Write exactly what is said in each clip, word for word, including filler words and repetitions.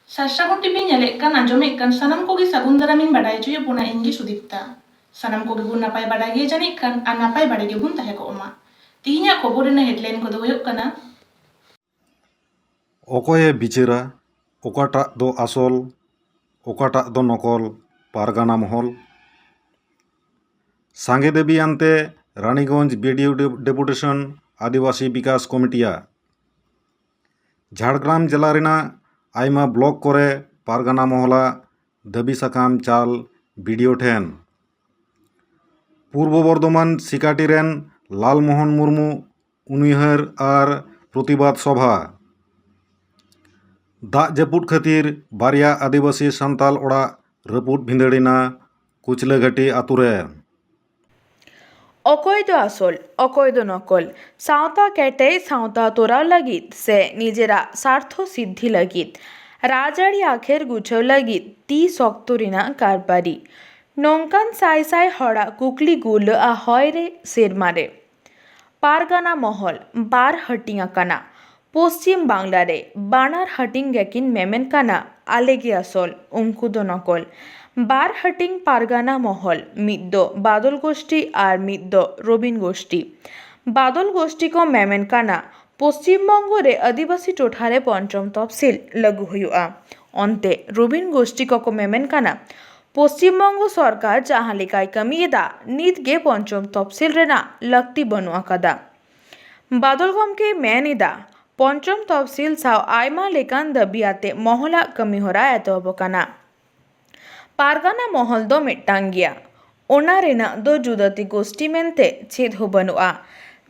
ᱥᱟᱨᱥᱟᱜᱩᱱ TV ᱧᱮᱞᱮᱫ ᱠᱟᱱ, ᱟᱸᱡᱚᱢᱮᱫ ᱠᱟᱱ ᱥᱟᱱᱟᱢ ᱠᱚᱜᱮ ᱥᱟᱹᱜᱩᱱ ᱫᱟᱨᱟᱢᱤᱧ ᱵᱟᱰᱟᱭ ᱦᱚᱪᱚᱭᱮᱫ ᱵᱚᱱᱟ, ᱤᱧ ᱜᱮ ᱥᱩᱫᱤᱯᱛᱟ᱾ ᱥᱟᱱᱟᱢ ᱠᱚᱜᱮ ᱵᱚᱱ ᱱᱟᱯᱟᱭ ᱵᱟᱰᱟᱭ ᱜᱮᱭᱟ ᱡᱟᱹᱱᱤᱡ ᱠᱷᱟᱱ, ᱟᱨ ᱱᱟᱯᱟᱭ ᱵᱟᱰᱟᱭ ᱜᱮᱵᱚᱱ ᱛᱟᱦᱮᱸ ᱠᱚᱜ ᱢᱟ᱾ ᱛᱤᱦᱤᱧᱟᱜ ᱠᱷᱚᱵᱚᱨ ᱨᱮᱱᱟᱜ headline ᱠᱚᱫᱚ ᱦᱩᱭᱩᱜ ᱠᱟᱱᱟ᱾ ᱚᱠᱚᱭᱮ ᱵᱤᱪᱟᱹᱨᱟ? ᱚᱠᱟᱴᱟᱜ ᱫᱚ ᱟᱥᱚᱞ, ᱚᱠᱟᱴᱟᱜ ᱫᱚ ᱱᱚᱠᱚᱞ? ᱯᱟᱨᱜᱟᱱᱟ ᱢᱚᱦᱚᱞ᱾ ᱥᱟᱸᱜᱮ ᱫᱟᱹᱵᱤ ᱟᱱᱛᱮ ᱨᱟᱱᱤᱜᱚᱸᱡᱽ BDO ᱰᱮ-, deputation ᱟᱹᱫᱤᱵᱟᱹᱥᱤ ᱵᱤᱠᱟᱥ ᱠᱚᱢᱤᱴᱤᱭᱟᱜ᱾ ᱡᱷᱟᱲᱜᱨᱟᱢ ᱡᱮᱞᱟ ᱨᱮᱱᱟᱜ ᱟᱭᱢᱟ block ᱠᱚᱨᱮ ᱯᱟᱨᱜᱟᱱᱟ ᱢᱚᱦᱚᱞᱟᱜ ᱫᱟᱹᱵᱤ ᱥᱟᱠᱟᱢ ᱪᱟᱞ BDO ᱴᱷᱮᱱ᱾ ᱯᱩᱨᱵᱚ ᱵᱚᱨᱫᱷᱚᱢᱟᱱ ᱥᱤᱠᱟᱴᱤ ᱨᱮᱱ ᱞᱟᱞᱢᱳᱦᱚᱱ ᱢᱩᱨᱢᱩ ᱩᱱᱩᱭᱦᱟᱹᱨ ᱟᱨ ᱯᱨᱚᱛᱤᱵᱟᱫ ᱥᱚᱵᱷᱟ᱾ ᱫᱟᱜ ᱡᱟᱹᱯᱩᱫ ᱠᱷᱟᱹᱛᱤᱨ ᱵᱟᱨᱭᱟ ᱟᱹᱫᱤᱵᱟᱹᱥᱤ ᱥᱟᱱᱛᱟᱞ ᱚᱲᱟᱜ ᱨᱟᱹᱯᱩᱫ ᱵᱷᱤᱸᱫᱟᱹᱲ ᱮᱱᱟ ᱠᱩᱪᱞᱟᱹᱜᱷᱟᱹᱴᱤ ᱟᱛᱳ ᱨᱮ᱾ ᱚᱠᱚᱭ ᱫᱚ ᱟᱥᱚᱞ, ᱚᱠᱚᱭ ᱫᱚ ᱱᱚᱠᱚᱞ? ᱥᱟᱶᱛᱟ ᱠᱮᱴᱮᱡ, ᱥᱟᱶᱛᱟ ᱛᱚᱨᱟᱣ ᱞᱟᱹᱜᱤᱫ ᱥᱮ ᱱᱤᱡᱮᱨᱟᱜ ᱥᱟᱨᱛᱷᱚ ᱥᱤᱫᱽᱫᱷᱤ ᱞᱟᱹᱜᱤᱫ ᱨᱟᱡᱽᱟᱹᱨᱤ ᱟᱠᱷᱮᱨ ᱜᱩᱪᱷᱟᱹᱣ ᱞᱟᱹᱜᱤᱫ ᱛᱤ ᱥᱚᱠᱛᱚ ᱨᱮᱱᱟᱜ ᱠᱟᱨᱵᱟᱨᱤ? ᱱᱚᱝᱠᱟᱱ ᱥᱟᱭ ᱥᱟᱭ ᱦᱚᱲᱟᱜ ᱠᱩᱠᱞᱤ ᱜᱩᱨᱞᱟᱹᱜᱼᱟ ᱦᱚᱭ ᱨᱮ, ᱥᱮᱨᱢᱟ ᱨᱮ᱾ ᱯᱟᱨᱜᱟᱱᱟ ᱢᱚᱦᱚᱞ ᱵᱟᱨ ᱦᱟᱹᱴᱤᱧ ᱟᱠᱟᱱᱟ᱾ ᱯᱚᱥᱪᱤᱢ ᱵᱟᱝᱞᱟ ᱨᱮ ᱵᱟᱱᱟᱨ ᱦᱟᱹᱴᱤᱧ ᱜᱮᱠᱤᱱ ᱢᱮᱢᱮᱱ ᱠᱟᱱᱟ, ᱟᱞᱮ ᱜᱮ ᱟᱥᱚᱞ, ᱩᱱᱠᱩ ᱫᱚ ᱱᱚᱠᱚᱞ᱾ ᱵᱟᱨ ᱦᱟᱹᱴᱤᱧ ᱯᱟᱨᱜᱟᱱᱟ ᱢᱚᱦᱚᱞ, ᱢᱤᱫ ᱫᱚ ᱵᱟᱫᱚᱞ ᱜᱳᱥᱴᱤ ᱟᱨ ᱢᱤᱫ ᱫᱚ ᱨᱚᱵᱤᱱ ᱜᱳᱥᱴᱤ᱾ ᱵᱟᱫᱚᱞ ᱜᱳᱥᱴᱤ ᱠᱚ ᱢᱮᱢᱮᱱ ᱠᱟᱱᱟ, ᱯᱚᱥᱪᱤᱢ ᱵᱚᱝᱜᱚ ᱨᱮ ᱟᱹᱫᱤᱵᱟᱹᱥᱤ ᱴᱚᱴᱷᱟ ᱨᱮ ᱯᱚᱧᱪᱚᱢ ᱛᱚᱯᱥᱤᱞ ᱞᱟᱹᱜᱩ ᱦᱩᱭᱩᱜᱼᱟ᱾ ᱚᱱᱛᱮ ᱨᱚᱵᱤᱱ ᱜᱳᱥᱴᱤ ᱠᱚᱠᱚ ᱢᱮᱢᱮᱱ ᱠᱟᱱᱟ, ᱯᱚᱥᱪᱤᱢ ᱵᱚᱝᱜᱚ ᱥᱚᱨᱠᱟᱨ ᱡᱟᱦᱟᱸ ᱞᱮᱠᱟᱭ ᱠᱟᱹᱢᱤᱭᱮᱫᱟ, ᱱᱤᱛ ᱜᱮ ᱯᱚᱧᱪᱚᱢ ᱛᱚᱯᱥᱤᱞ ᱨᱮᱱᱟᱜ ᱞᱟᱹᱠᱛᱤ ᱵᱟᱹᱱᱩᱜ ᱟᱠᱟᱫᱟ᱾ ᱵᱟᱫᱚᱞ ᱜᱚᱢᱠᱮᱭ ᱢᱮᱱ ᱮᱫᱟ, ᱯᱚᱧᱪᱚᱢ ᱛᱚᱯᱥᱤᱞ ᱥᱟᱶ ᱟᱭᱢᱟ ᱞᱮᱠᱟᱱ ᱫᱟᱹᱵᱤ ᱟᱛᱮ ᱢᱚᱦᱚᱞᱟᱜ ᱠᱟᱹᱢᱤᱦᱚᱨᱟ ᱮᱛᱚᱦᱚᱵ ᱟᱠᱟᱱᱟ᱾ ᱯᱟᱨᱜᱟᱱᱟ ᱢᱚᱦᱚᱞ ᱫᱚ ᱢᱤᱫᱴᱟᱝ ᱜᱮᱭᱟ, ᱚᱱᱟ ᱨᱮᱱᱟᱜ ᱫᱚ ᱡᱩᱫᱟᱹᱛᱤ ᱜᱳᱥᱴᱤ ᱢᱮᱱᱛᱮ ᱪᱮᱫ ᱦᱚᱸ ᱵᱟᱹᱱᱩᱜᱼᱟ᱾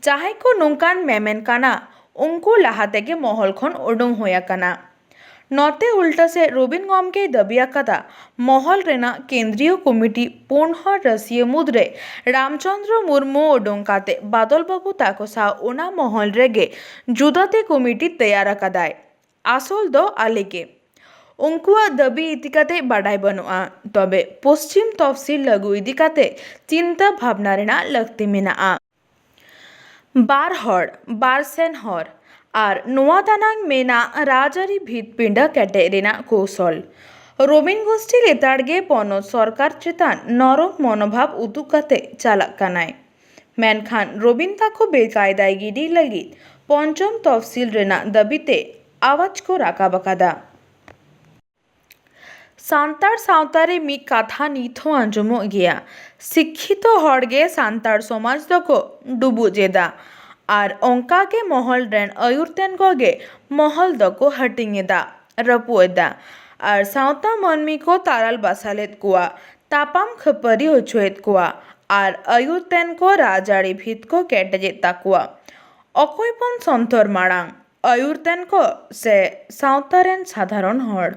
ᱡᱟᱦᱟᱸᱭ ᱠᱚ ᱱᱚᱝᱠᱟᱱ ᱢᱮᱢᱮᱱ ᱠᱟᱱᱟ, ᱩᱱᱠᱩ ᱞᱟᱦᱟ ᱛᱮᱜᱮ ᱢᱚᱦᱚᱞ ᱠᱷᱚᱱ ᱩᱰᱩᱝ ᱦᱩᱭ ᱟᱠᱟᱱᱟ᱾ ᱱᱚᱛᱮ ᱩᱞᱴᱟᱹ ᱥᱮᱫ ᱨᱚᱵᱤᱱ ᱜᱚᱢᱠᱮᱭ ᱫᱟᱹᱵᱤ ᱟᱠᱟᱫᱟ, ᱢᱚᱦᱚᱞ ᱨᱮᱱᱟᱜ ᱠᱮᱱᱫᱨᱤᱭᱚ ᱠᱚᱢᱤᱴᱤ ᱯᱩᱱ ᱦᱚᱲ ᱨᱟᱹᱥᱤᱭᱟᱹ ᱢᱩᱫᱽᱨᱮ ᱨᱟᱢᱪᱚᱸᱫᱽᱨᱚ ᱢᱩᱨᱢᱩ ᱩᱰᱩᱝ ᱠᱟᱛᱮ ᱵᱟᱫᱚᱞ ᱵᱟᱹᱵᱩ ᱛᱟᱠᱚ ᱥᱟᱶ ᱚᱱᱟ ᱢᱚᱦᱚᱞ ᱨᱮᱜᱮ ᱡᱩᱫᱟᱹᱛᱮ ᱠᱚᱢᱤᱴᱤ ᱛᱮᱭᱟᱨ ᱟᱠᱟᱫᱟᱭ᱾ ᱟᱥᱚᱞ ᱫᱚ ᱟᱞᱮ ᱜᱮ᱾ ᱩᱱᱠᱩᱣᱟᱜ ᱫᱟᱹᱵᱤ ᱤᱫᱤ ᱠᱟᱛᱮ ᱵᱟᱰᱟᱭ ᱵᱟᱹᱱᱩᱜᱼᱟ, ᱛᱚᱵᱮ ᱯᱚᱥᱪᱤᱢ ᱛᱚᱯᱥᱤᱞ ᱞᱟᱹᱜᱩ ᱤᱫᱤ ᱠᱟᱛᱮ ᱪᱤᱱᱛᱟᱹ ᱵᱷᱟᱵᱽᱱᱟ ᱨᱮᱱᱟᱜ ᱞᱟᱹᱠᱛᱤ ᱢᱮᱱᱟᱜᱼᱟ᱾ ᱵᱟᱨ ᱦᱚᱲ, ᱵᱟᱨ ᱥᱮᱱ ᱦᱚᱨ᱾ ᱟᱨ ᱱᱚᱣᱟ ᱫᱟᱱᱟᱝ ᱢᱮᱱᱟᱜ ᱨᱟᱡᱽᱟᱹᱨᱤ ᱵᱷᱤᱛ ᱯᱤᱸᱰᱟᱹ ᱠᱮᱴᱮᱡ ᱨᱮᱱᱟᱜ ᱠᱳᱣᱥᱚᱞ᱾ ᱨᱚᱵᱤᱱ ᱜᱳᱥᱴᱤ ᱞᱮᱛᱟᱲ ᱜᱮ ᱯᱚᱱᱚᱛ ᱥᱚᱨᱠᱟᱨ ᱪᱮᱛᱟᱱ ᱱᱚᱨᱚᱢ ᱢᱚᱱᱳᱵᱷᱟᱵ ᱩᱫᱩᱜ ᱠᱟᱛᱮ ᱪᱟᱞᱟᱜ ᱠᱟᱱᱟᱭ᱾ ᱢᱮᱱᱠᱷᱟᱱ ᱨᱚᱵᱤᱱ ᱛᱟᱠᱚ ᱵᱮᱠᱟᱭᱫᱟᱭ ᱜᱤᱰᱤ ᱞᱟᱹᱜᱤᱫ ᱯᱚᱧᱪᱚᱢ ᱛᱚᱯᱥᱤᱞ ᱨᱮᱱᱟᱜ ᱫᱟᱹᱵᱤ ᱛᱮ ᱟᱣᱟᱡ ᱠᱚ ᱨᱟᱠᱟᱵ ᱟᱠᱟᱫᱟ᱾ ᱥᱟᱱᱛᱟᱲ ᱥᱟᱶᱛᱟ ᱨᱮ ᱢᱤᱫ ᱠᱟᱛᱷᱟ ᱱᱤᱛ ᱦᱚᱸ ᱟᱸᱡᱚᱢᱚᱜ ᱜᱮᱭᱟ, ᱥᱤᱠᱠᱷᱤᱛᱚ ᱦᱚᱲ ᱜᱮ ᱥᱟᱱᱛᱟᱲ ᱥᱚᱢᱟᱡᱽ ᱫᱚᱠᱚ ᱰᱩᱵᱩᱡ ᱮᱫᱟ᱾ ᱟᱨ ᱚᱱᱠᱟ ᱜᱮ ᱢᱚᱦᱚᱞ ᱨᱮᱱ ᱟᱹᱭᱩᱨ ᱛᱮᱱ ᱠᱚᱜᱮ ᱢᱚᱦᱚᱞ ᱫᱚᱠᱚ ᱦᱟᱹᱴᱤᱧ ᱮᱫᱟ, ᱨᱟᱹᱯᱩᱫ ᱮᱫᱟ᱾ ᱟᱨ ᱥᱟᱶᱛᱟ ᱢᱟᱹᱱᱢᱤ ᱠᱚ ᱛᱟᱨᱟᱞ ᱵᱟᱥᱟᱞᱮᱫ ᱠᱚᱣᱟ, ᱛᱟᱯᱟᱢ ᱠᱷᱟᱹᱯᱟᱹᱨᱤ ᱦᱚᱪᱚᱭᱮᱫ ᱠᱚᱣᱟ᱾ ᱟᱨ ᱟᱹᱭᱩᱨ ᱛᱮᱱ ᱠᱚ ᱨᱟᱡᱽᱟᱹᱨᱤ ᱵᱷᱤᱛ ᱠᱚ ᱠᱮᱴᱮᱡᱮᱫ ᱛᱟᱠᱚᱣᱟ᱾ ᱚᱠᱚᱭ ᱵᱚᱱ ᱥᱚᱱᱛᱚᱨ ᱢᱟᱲᱟᱝ, ᱟᱹᱭᱩᱨ ᱛᱮᱱ ᱠᱚ ᱥᱮ ᱥᱟᱶᱛᱟ ᱨᱮᱱ ᱥᱟᱫᱷᱟᱨᱚᱱ ᱦᱚᱲ?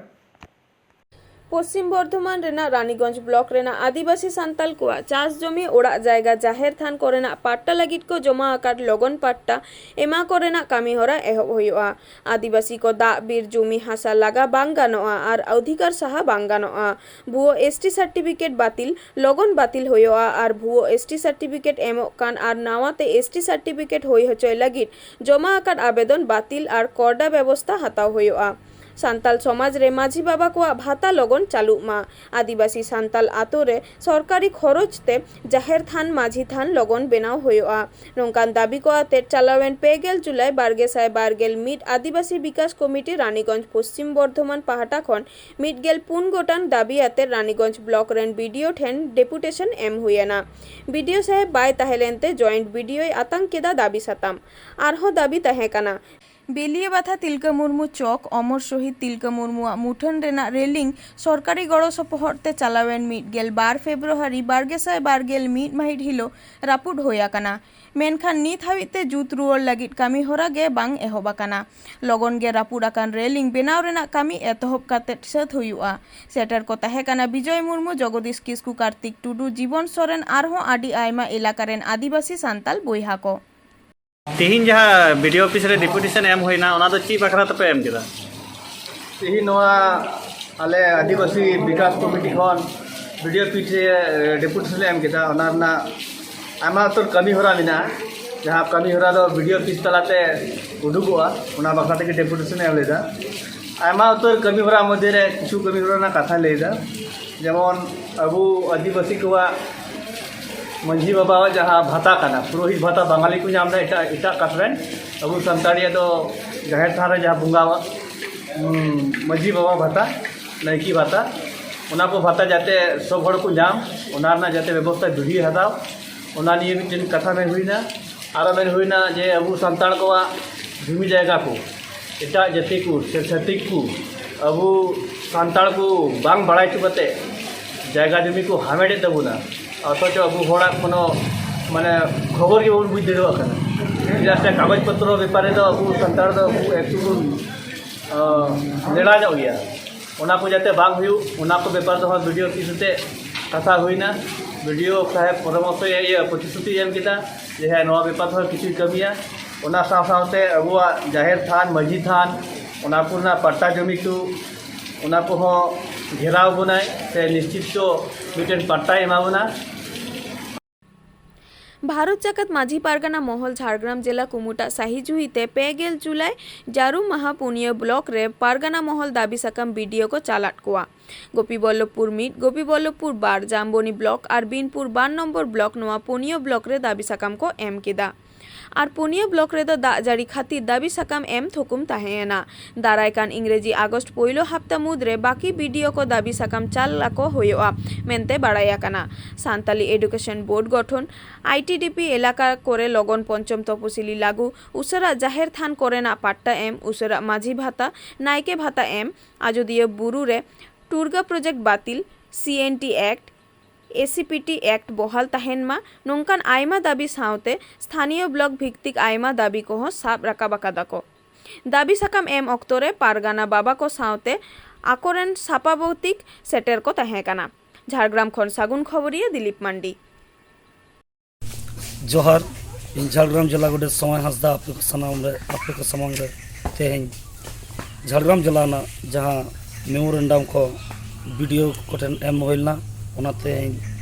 ᱯᱚᱥᱪᱤᱢ ᱵᱚᱨᱫᱷᱚᱢᱟᱱ ᱨᱮᱱᱟᱜ ᱨᱟᱱᱤᱜᱚᱸᱡᱽ ᱵᱞᱚᱠ ᱨᱮᱱᱟᱜ ᱟᱹᱫᱤᱵᱟᱹᱥᱤ ᱥᱟᱱᱛᱟᱞ ᱠᱚᱣᱟᱜ ᱪᱟᱥ ᱡᱚᱢᱤ, ᱚᱲᱟᱜ ᱡᱟᱭᱜᱟ, ᱡᱟᱦᱮᱨ ᱛᱷᱟᱱ ᱠᱚᱨᱮᱱᱟᱜ ᱯᱟᱴᱴᱟ ᱞᱟᱹᱜᱤᱫ ᱠᱚ ᱡᱚᱢᱟ ᱟᱠᱟᱫ ᱞᱚᱜᱚᱱ ᱯᱟᱴᱴᱟ ᱮᱢᱟ ᱠᱚᱨᱮᱱᱟᱜ ᱠᱟᱹᱢᱤ ᱦᱚᱨᱟ ᱮᱦᱚᱵ ᱦᱩᱭᱩᱜᱼᱟ᱾ ᱟᱹᱫᱤᱵᱟᱹᱥᱤ ᱠᱚ ᱫᱟᱜ, ᱵᱤᱨ, ᱡᱚᱢᱤ, ᱦᱟᱥᱟ ᱞᱟᱜᱟ ᱵᱟᱝ ᱜᱟᱱᱚᱜᱼᱟ ᱟᱨ ᱚᱫᱷᱤᱠᱟᱨ ᱥᱟᱦᱟ ᱵᱟᱝ ᱜᱟᱱᱚᱜᱼᱟ᱾ ᱵᱷᱩᱣᱟᱹ ᱮᱥ ᱴᱤ ᱥᱟᱨᱴᱤᱯᱷᱤᱠᱮᱴ ᱵᱟᱹᱛᱤᱞ ᱞᱚᱜᱚᱱ ᱵᱟᱹᱛᱤᱞ ᱦᱩᱭᱩᱜᱼᱟ ᱟᱨ ᱵᱷᱩᱣᱟᱹ ᱮᱥ ᱴᱤ ᱥᱟᱨᱴᱤᱯᱷᱤᱠᱮᱴ ᱮᱢᱚᱜ ᱠᱟᱱ ᱟᱨ ᱱᱟᱣᱟ ᱛᱮ ᱮᱥ ᱴᱤ ᱥᱟᱨᱴᱤᱯᱷᱤᱠᱮᱴ ᱦᱩᱭ ᱦᱚᱪᱚᱭ ᱞᱟᱹᱜᱤᱫ ᱡᱚᱢᱟ ᱟᱠᱟᱫ ᱟᱵᱮᱫᱚᱱ ᱵᱟᱹᱛᱤᱞ ᱟᱨ ᱠᱚᱨᱰᱟ ᱵᱮᱵᱚᱥᱛᱟ ᱦᱟᱛᱟᱣ ᱦᱩᱭᱩᱜᱼᱟ᱾ ᱥᱟᱱᱛᱟᱞ ᱥᱚᱢᱟᱡᱽ ᱨᱮ ᱢᱟᱹᱡᱷᱤ ᱵᱟᱵᱟ ᱠᱚᱣᱟᱜ ᱵᱷᱟᱛᱟ ᱞᱚᱜᱚᱱ ᱪᱟᱹᱞᱩᱜ ᱢᱟ᱾ ᱟᱹᱫᱤᱵᱟᱹᱥᱤ ᱥᱟᱱᱛᱟᱞ ᱟᱛᱳ ᱨᱮ ᱥᱚᱨᱠᱟᱨᱤ ᱠᱷᱚᱨᱚᱪ ᱛᱮ ᱡᱟᱦᱮᱨ ᱛᱷᱟᱱ, ᱢᱟᱹᱡᱷᱤ ᱛᱷᱟᱱ ᱞᱚᱜᱚᱱ ᱵᱮᱱᱟᱣ ᱦᱩᱭᱩᱜᱼᱟ᱾ ᱱᱚᱝᱠᱟᱱ ᱫᱟᱹᱵᱤ ᱠᱚ ᱟᱛᱮᱫ ᱪᱟᱞᱟᱣᱮᱱ ᱯᱮ ᱜᱮᱞ ᱡᱩᱞᱟᱭ ᱵᱟᱨ ᱜᱮᱥᱟᱭ ᱵᱟᱨ ᱜᱮᱞ ᱢᱤᱫ ᱟᱹᱫᱤᱵᱟᱹᱥᱤ ᱵᱤᱠᱟᱥ ᱠᱚᱢᱤᱴᱤ ᱨᱟᱱᱤᱜᱚᱸᱡᱽ ᱯᱚᱥᱪᱤᱢ ᱵᱚᱨᱫᱷᱚᱢᱟᱱ ᱯᱟᱦᱴᱟ ᱠᱷᱚᱱ ᱢᱤᱫ ᱜᱮᱞ ᱯᱩᱱ ᱜᱚᱴᱟᱝ ᱫᱟᱹᱵᱤ ᱟᱛᱮᱫ ᱨᱟᱱᱤᱜᱚᱸᱡᱽ ᱵᱞᱚᱠ ᱨᱮᱱ ᱵᱤ ᱰᱤ ᱳ ᱴᱷᱮᱱ ᱰᱮᱯᱩᱴᱮᱥᱚᱱ ᱮᱢ ᱦᱩᱭᱮᱱᱟ᱾ ᱵᱤ ᱰᱤ ᱳ ᱥᱟᱦᱮᱵᱽ ᱵᱟᱭ ᱛᱟᱦᱮᱸ ᱞᱮᱱᱛᱮ ᱡᱚᱭᱮᱱᱴ ᱵᱤ ᱰᱤ ᱳᱭ ᱟᱛᱟᱝ ᱠᱮᱫᱟ ᱫᱟᱹᱵᱤ ᱥᱟᱛᱟᱢ᱾ ᱟᱨᱦᱚᱸ ᱫᱟᱹᱵᱤ ᱛᱟᱦᱮᱸ ᱠᱟᱱᱟ, ᱵᱮᱞᱤᱭᱟᱵᱟᱛᱷᱟ ᱛᱤᱞᱠᱟᱹ ᱢᱩᱨᱢᱩ ᱪᱚᱠ, ᱚᱢᱚᱨ ᱥᱚᱦᱤᱫ ᱛᱤᱞᱠᱟᱹ ᱢᱩᱨᱢᱩᱣᱟᱜ ᱢᱩᱴᱷᱟᱹᱱ ᱨᱮᱱᱟᱜ ᱨᱮᱞᱤᱝ ᱥᱚᱨᱠᱟᱨᱤ ᱜᱚᱲᱚ ᱥᱚᱯᱚᱦᱚᱫ ᱛᱮ ᱪᱟᱞᱟᱣᱮᱱ ᱢᱤᱫ ᱜᱮᱞ ᱵᱟᱨ ᱯᱷᱮᱵᱽᱨᱩᱣᱟᱨᱤ ᱵᱟᱨ ᱜᱮᱥᱟᱭ ᱵᱟᱨ ᱜᱮᱞ ᱢᱤᱫ ᱢᱟᱹᱦᱤᱛ ᱦᱤᱞᱳᱜ ᱨᱟᱹᱯᱩᱫ ᱦᱩᱭ ᱟᱠᱟᱱᱟ᱾ ᱢᱮᱱᱠᱷᱟᱱ ᱱᱤᱛ ᱦᱟᱹᱵᱤᱡ ᱛᱮ ᱡᱩᱛ ᱨᱩᱣᱟᱹᱲ ᱞᱟᱹᱜᱤᱫ ᱠᱟᱹᱢᱤ ᱦᱚᱨᱟ ᱜᱮ ᱵᱟᱝ ᱮᱦᱚᱵ ᱟᱠᱟᱱᱟ᱾ ᱞᱚᱜᱚᱱ ᱜᱮ ᱨᱟᱹᱯᱩᱫ ᱟᱠᱟᱱ ᱨᱮᱞᱤᱝ ᱵᱮᱱᱟᱣ ᱨᱮᱱᱟᱜ ᱠᱟᱹᱢᱤ ᱮᱛᱚᱦᱚᱵ ᱠᱟᱛᱮ ᱥᱟᱹᱛ ᱦᱩᱭᱩᱜᱼᱟ᱾ ᱥᱮᱴᱮᱨ ᱠᱚ ᱛᱟᱦᱮᱸ ᱠᱟᱱᱟ ᱵᱤᱡᱚᱭ ᱢᱩᱨᱢᱩ, ᱡᱚᱜᱚᱫᱤᱥ ᱠᱤᱥᱠᱩ, ᱠᱟᱨᱛᱤᱠ ᱴᱩᱰᱩ, ᱡᱤᱵᱚᱱ ᱥᱚᱨᱮᱱ, ᱟᱨᱦᱚᱸ ᱟᱹᱰᱤ ᱟᱭᱢᱟ ᱮᱞᱟᱠᱟ ᱨᱮᱱ ᱟᱹᱫᱤᱵᱟᱹᱥᱤ ᱥᱟᱱᱛᱟᱞ ᱵᱚᱭᱦᱟ ᱠᱚ᱾ ᱛᱮᱦᱮᱧ ᱡᱟᱦᱟᱸ ᱵᱤ ᱰᱤ ᱳ ᱚᱯᱷᱤᱥ ᱨᱮ ᱰᱮᱯᱩᱴᱮᱥᱚᱱ ᱮᱢ ᱦᱩᱭᱱᱟ, ᱚᱱᱟ ᱫᱚ ᱪᱮᱫ ᱵᱟᱠᱷᱨᱟ ᱛᱮᱯᱮ ᱮᱢ ᱠᱮᱫᱟ? ᱛᱮᱦᱮᱧ ᱱᱚᱣᱟ ᱟᱞᱮ ᱟᱹᱫᱤᱵᱟᱹᱥᱤ ᱵᱤᱠᱟᱥ ᱠᱚᱢᱤᱴᱤ ᱠᱷᱚᱱ ᱵᱤ ᱰᱤ ᱳ ᱚᱯᱷᱤᱥ ᱨᱮ ᱰᱮᱯᱩᱴᱮᱥᱚᱱ ᱞᱮ ᱮᱢ ᱠᱮᱫᱟ᱾ ᱚᱱᱟ ᱨᱮᱱᱟᱜ ᱟᱭᱢᱟ ᱩᱛᱟᱹᱨ ᱠᱟᱹᱢᱤ ᱦᱚᱨᱟ ᱢᱮᱱᱟᱜᱼᱟ᱾ ᱡᱟᱦᱟᱸ ᱠᱟᱹᱢᱤ ᱦᱚᱨᱟ ᱫᱚ ᱵᱤᱰᱤᱳ ᱚᱯᱷᱤᱥ ᱛᱟᱞᱟᱛᱮ ᱩᱰᱩᱠᱚᱜᱼᱟ, ᱚᱱᱟ ᱵᱟᱠᱷᱨᱟ ᱛᱮᱜᱮ ᱰᱮᱯᱩᱴᱮᱥᱚᱱ ᱮ ᱮᱢ ᱞᱮᱫᱟ᱾ ᱟᱭᱢᱟ ᱩᱛᱟᱹᱨ ᱠᱟᱹᱢᱤ ᱦᱚᱨᱟ ᱢᱚᱫᱽᱫᱷᱮ ᱨᱮ ᱠᱤᱪᱷᱩ ᱠᱟᱹᱢᱤ ᱦᱚᱨᱟ ᱨᱮᱱᱟᱜ ᱠᱟᱛᱷᱟᱧ ᱞᱟᱹᱭᱫᱟ᱾ ᱡᱮᱢᱚᱱ ᱟᱵᱚ ᱟᱹᱫᱤᱵᱟᱹᱥᱤ ᱠᱚᱣᱟᱜ ᱢᱟᱹᱡᱷᱤ ᱵᱟᱵᱟᱣᱟᱜ ᱡᱟᱦᱟᱸ ᱵᱷᱟᱛᱟ ᱠᱟᱱᱟ, ᱯᱩᱨᱳᱦᱤᱛ ᱵᱷᱟᱛᱟ ᱵᱟᱝᱜᱟᱞᱤ ᱠᱚ ᱧᱟᱢ ᱮᱫᱟ, ᱮᱴᱟᱜ ᱮᱴᱟᱜ ᱠᱟᱥᱴ ᱨᱮᱱ, ᱟᱵᱚ ᱥᱟᱱᱛᱟᱲᱤᱭᱟᱜ ᱫᱚ ᱡᱟᱦᱮᱨ ᱛᱷᱟᱱ ᱨᱮ ᱡᱟᱦᱟᱸ ᱵᱚᱸᱜᱟᱣᱟᱜ, ᱩᱸ, ᱢᱟᱹᱡᱷᱤ ᱵᱟᱵᱟ ᱵᱷᱟᱛᱟ, ᱱᱟᱭᱠᱮ ᱵᱷᱟᱛᱟ, ᱚᱱᱟ ᱠᱚ ᱵᱷᱟᱛᱟ ᱡᱟᱛᱮ ᱥᱚᱵ ᱦᱚᱲ ᱠᱚ ᱧᱟᱢ, ᱚᱱᱟ ᱨᱮᱱᱟᱜ ᱡᱟᱛᱮ ᱵᱮᱵᱚᱥᱛᱷᱟ ᱵᱤᱰᱤᱳ ᱦᱟᱛᱟᱣ, ᱚᱱᱟ ᱱᱤᱭᱮ ᱢᱤᱫᱴᱮᱱ ᱠᱟᱛᱷᱟ ᱢᱮᱱ ᱦᱩᱭᱱᱟ᱾ ᱟᱨᱚ ᱢᱮᱱ ᱦᱩᱭᱱᱟ ᱡᱮ ᱟᱵᱚ ᱥᱟᱱᱛᱟᱲ ᱠᱚᱣᱟᱜ ᱡᱩᱢᱤ ᱡᱟᱭᱜᱟ ᱠᱚ ᱮᱴᱟᱜ ᱡᱟᱹᱛᱤ ᱠᱚ ᱥᱮ ᱪᱷᱟᱹᱛᱤᱠ ᱠᱚ ᱟᱵᱚ ᱥᱟᱱᱛᱟᱲ ᱠᱚ ᱵᱟᱝ ᱵᱟᱲᱟᱭ ᱦᱚᱪᱚ ᱠᱟᱛᱮ ᱡᱟᱭᱜᱟ ᱡᱩᱢᱤ ᱠᱚ ᱦᱟᱢᱮᱴᱮᱫ ᱛᱟᱵᱚᱱᱟ, ᱚᱛᱷᱚᱪᱚ ᱟᱵᱚ ᱦᱚᱲᱟᱜ ᱠᱳᱱᱳ ᱢᱟᱱᱮ ᱠᱷᱚᱵᱚᱨ ᱜᱮ ᱵᱟᱵᱚᱱ ᱵᱩᱡᱽ ᱫᱟᱲᱮᱭᱟᱜ ᱠᱟᱱᱟ᱾ ᱪᱮᱫᱟᱜ ᱥᱮ ᱠᱟᱜᱚᱡᱽ ᱯᱚᱛᱨᱚ ᱵᱮᱯᱟᱨ ᱨᱮᱫᱚ ᱟᱵᱚ ᱥᱟᱱᱛᱟᱲ ᱫᱚ ᱟᱵᱚ ᱮᱠᱴᱩ ᱵᱚᱱ, ᱟᱸ, ᱞᱮᱲᱟ ᱧᱚᱜ ᱜᱮᱭᱟ᱾ ᱚᱱᱟ ᱠᱚ ᱡᱟᱛᱮ ᱵᱟᱝ ᱦᱩᱭᱩᱜ, ᱚᱱᱟ ᱠᱚ ᱵᱮᱯᱟᱨ ᱫᱚ ᱦᱚᱸ ᱵᱤᱰᱤᱳ ᱚᱯᱷᱤᱥ ᱟᱛᱮ ᱠᱟᱛᱷᱟ ᱦᱩᱭᱱᱟ᱾ ᱵᱤᱰᱤᱳ ᱥᱟᱦᱮᱵᱽ ᱯᱚᱨᱟᱢᱚᱨᱥᱚ, ᱤᱭᱟᱹ, ᱯᱨᱚᱛᱤᱥᱨᱩᱛᱤ ᱮᱢ ᱠᱮᱫᱟ ᱡᱮ ᱦᱮᱸ, ᱱᱚᱣᱟ ᱵᱮᱯᱟᱨ ᱛᱮᱦᱚᱸ ᱠᱤᱪᱷᱩᱭ ᱠᱟᱹᱢᱤᱭᱟ᱾ ᱚᱱᱟ ᱥᱟᱶ ᱥᱟᱶᱛᱮ ᱟᱵᱚᱣᱟᱜ ᱡᱟᱦᱮᱨ ᱛᱷᱟᱱ, ᱢᱟᱹᱡᱷᱤ ᱛᱷᱟᱱ, ᱚᱱᱟ ᱠᱚᱨᱮᱱᱟᱜ ᱯᱟᱴᱴᱟ ᱡᱚᱢᱤ ᱠᱚ, ᱚᱱᱟ ᱠᱚᱦᱚᱸ ᱜᱷᱮᱨᱟᱣ ᱵᱚᱱᱟᱭ ᱥᱮ ᱱᱤᱥᱪᱤᱛ ᱛᱚ ᱢᱤᱫᱴᱮᱱ ᱯᱟᱴᱴᱟᱭ ᱮᱢᱟ ᱵᱚᱱᱟ᱾ ᱵᱷᱟᱨᱚᱛ ᱡᱟᱠᱟᱛ ᱢᱟᱹᱡᱷᱤ ᱯᱟᱨᱜᱟᱱᱟ ᱢᱚᱦᱚᱞ ᱡᱷᱟᱲᱜᱨᱟᱢ ᱡᱮᱞᱟ ᱠᱩᱢᱩᱴᱟᱜ ᱥᱟᱹᱦᱤ ᱡᱩᱦᱤᱛᱮ ᱯᱮ ᱜᱮᱞ ᱡᱩᱞᱟᱭ ᱡᱟᱹᱨᱩᱢ ᱢᱟᱦᱟ ᱯᱩᱱᱭᱟᱹ ᱵᱞᱚᱠ ᱨᱮ ᱯᱟᱨᱜᱟᱱᱟ ᱢᱚᱦᱚᱞ ᱫᱟᱹᱵᱤ ᱥᱟᱠᱟᱢ ᱵᱤᱰᱤᱳ ᱠᱚ ᱪᱟᱞᱟᱫ ᱠᱚᱣᱟ᱾ ᱜᱳᱯᱤᱵᱚᱞᱞᱚᱵᱷᱯᱩᱨ ᱢᱤᱫ, ᱜᱳᱯᱤᱵᱚᱞᱞᱚᱵᱷᱯᱩᱨ ᱵᱟᱨ, ᱡᱟᱢᱵᱚᱱᱤ ᱵᱞᱚᱠ ᱟᱨ ᱵᱤᱱᱯᱩᱨ ᱵᱟᱨ ᱱᱚᱢᱵᱚᱨ ᱵᱞᱚᱠ ᱱᱚᱣᱟ ᱯᱩᱱᱭᱟᱹ ᱵᱞᱚᱠ ᱨᱮ ᱫᱟᱹᱵᱤ ᱥᱟᱠᱟᱢ ᱠᱚ ᱮᱢ ᱠᱮᱫᱟ᱾ ᱟᱨ ᱯᱩᱱᱭᱟᱹ ᱵᱞᱚᱠ ᱨᱮᱫᱚ ᱫᱟᱜ ᱡᱟᱹᱲᱤ ᱠᱷᱟᱹᱛᱤᱨ ᱫᱟᱹᱵᱤ ᱥᱟᱠᱟᱢ ᱮᱢ ᱛᱷᱩᱠᱩᱢ ᱛᱟᱦᱮᱸᱭᱮᱱᱟ᱾ ᱫᱟᱨᱟᱭ ᱠᱟᱱ ᱤᱝᱨᱮᱡᱤ ᱟᱜᱚᱥᱴ ᱯᱳᱭᱞᱳ ᱦᱟᱯᱛᱟ ᱢᱩᱫᱽᱨᱮ ᱵᱟᱹᱠᱤ ᱵᱤᱰᱤᱳ ᱠᱚ ᱫᱟᱹᱵᱤ ᱥᱟᱠᱟᱢ ᱪᱟᱞ ᱟᱠᱚ ᱦᱩᱭᱩᱜᱼᱟ ᱢᱮᱱᱛᱮ ᱵᱟᱲᱟᱭ ᱟᱠᱟᱱᱟ᱾ ᱥᱟᱱᱛᱟᱞᱤ ᱮᱰᱩᱠᱮᱥᱚᱱ ᱵᱳᱨᱰ ᱜᱚᱴᱷᱚᱱ, ᱟᱭᱴᱤᱰᱤᱯᱤ ᱮᱞᱟᱠᱟ ᱠᱚᱨᱮ ᱞᱚᱜᱚᱱ ᱯᱚᱧᱪᱚᱢ ᱛᱚᱯᱚᱥᱤᱞᱤ ᱞᱟᱹᱜᱩ, ᱩᱥᱟᱹᱨᱟ ᱡᱟᱦᱮᱨ ᱛᱷᱟᱱ ᱠᱚᱨᱮᱱᱟᱜ ᱯᱟᱴᱴᱟ ᱮᱢ, ᱩᱥᱟᱹᱨᱟ ᱢᱟᱹᱡᱷᱤ ᱵᱷᱟᱛᱟ, ᱱᱟᱭᱠᱮ ᱵᱷᱟᱛᱟ ᱮᱢ, ᱟᱡᱚᱫᱤᱭᱟᱹ ᱵᱩᱨᱩ ᱨᱮ ᱴᱩᱨᱜᱟ ᱯᱨᱚᱡᱮᱠᱴ ᱵᱟᱹᱛᱤᱞ, ᱥᱤ ᱮᱱ ᱴᱤ ᱮᱠᱴ, ᱮ ᱥᱤ ᱯᱤ ᱴᱤ ᱮᱠᱴ ᱵᱚᱦᱟᱞ ᱛᱟᱦᱮᱱ ᱢᱟ, ᱱᱚᱝᱠᱟᱱ ᱟᱭᱢᱟ ᱫᱟᱹᱵᱤ ᱥᱟᱶᱛᱮ ᱥᱛᱷᱟᱱᱤᱭᱚ ᱵᱞᱚᱠ ᱵᱷᱤᱛᱛᱤᱠ ᱟᱭᱢᱟ ᱫᱟᱹᱵᱤ ᱠᱚᱦᱚᱸ ᱥᱟᱵ ᱨᱟᱠᱟᱵ ᱟᱠᱟᱫᱟ ᱠᱚ᱾ ᱫᱟᱹᱵᱤ ᱥᱟᱠᱟᱢ ᱮᱢ ᱚᱠᱛᱚ ᱨᱮ ᱯᱟᱨᱜᱟᱱᱟ ᱵᱟᱵᱟ ᱠᱚ ᱥᱟᱶᱛᱮ ᱟᱠᱚᱨᱮᱱ ᱥᱟᱯᱟᱵᱚᱛᱤᱠ ᱥᱮᱴᱮᱨ ᱠᱚ ᱛᱟᱦᱮᱸ ᱠᱟᱱᱟ᱾ ᱡᱷᱟᱲᱜᱨᱟᱢ ᱠᱷᱚᱱ ᱥᱟᱹᱜᱩᱱ ᱠᱷᱚᱵᱚᱨᱤᱭᱟᱹ ᱫᱤᱞᱤᱯ ᱢᱟᱱᱰᱤ᱾ ᱡᱚᱦᱟᱨ, ᱤᱧ ᱡᱷᱟᱲᱜᱨᱟᱢ ᱡᱮᱞᱟ ᱜᱚᱰᱮᱛ ᱥᱚᱢᱟᱭ ᱦᱟᱸᱥᱫᱟ ᱟᱯᱮ ᱠᱚ ᱥᱟᱱᱟᱢ ᱨᱮ, ᱟᱯᱮ ᱠᱚ ᱥᱟᱢᱟᱝ ᱨᱮ ᱛᱮᱦᱮᱧ ᱡᱷᱟᱲᱜᱨᱟᱢ ᱡᱮᱞᱟ ᱨᱮᱱᱟᱜ ᱡᱟᱦᱟᱸ ᱢᱮᱢᱳᱨᱮᱱᱰᱟᱢ ᱠᱚ ᱵᱤᱰᱤᱳ ᱠᱚᱴᱷᱮᱱ ᱮᱢ ᱦᱩᱭ ᱞᱮᱱᱟ, ᱚᱱᱟ ᱛᱮᱦᱮᱧ